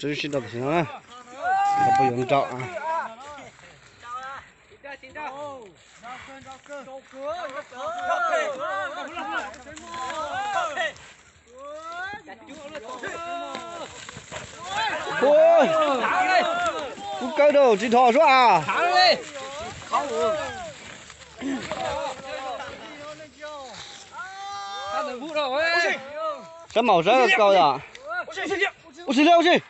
Sib nrau tam sim no na, puas yuav nrau. Kub kawg rau tsis dhos suab a. Sab maum sab kaus yom. Ua tsis liab, ua tsis.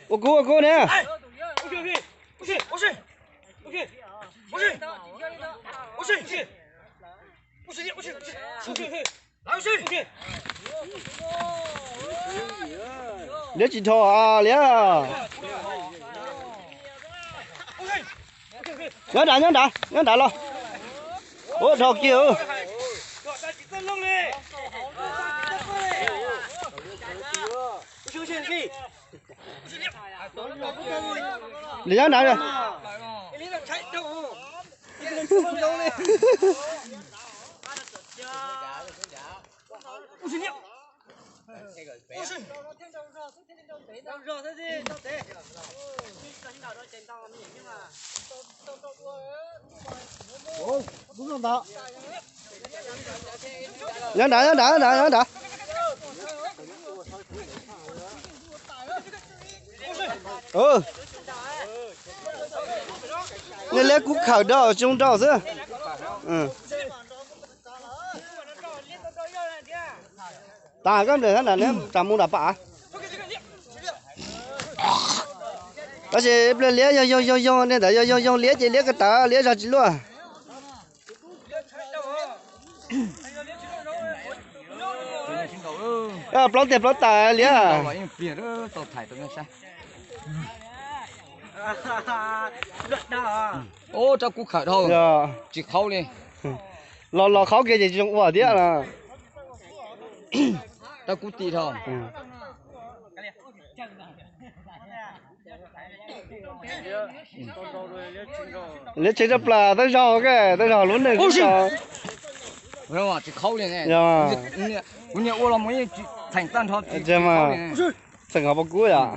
Ua kub ua kub ne. Liab tsis dhos liab. Nyob nrad nyob nrad nyob nrad los. Ua dhos kiag. Li nyob nrad. Nyob nrad nyob nrad nyob nrad nyob nrad. Nej liab kub khawm rau tsis zoo nrau xwb. Tas koj nplej na, tas mus nram pas. Tab sis ib pliag liab yog yoog yoog yoog, nej ntawd yog yoog yoog liab ces liab ko taw liab zog tsis luaj. Plaub tiag plaub tas liab. Rab kub khawm dhau, tsis qhaub li. Los los qhaub kiag ces tsis zoo ua thiab no. Rab kub ti dhau. Liab tshee rau plas tab zaug, tab zaug lub neej tsis qhaub li. Txheem qhov pov kub yom.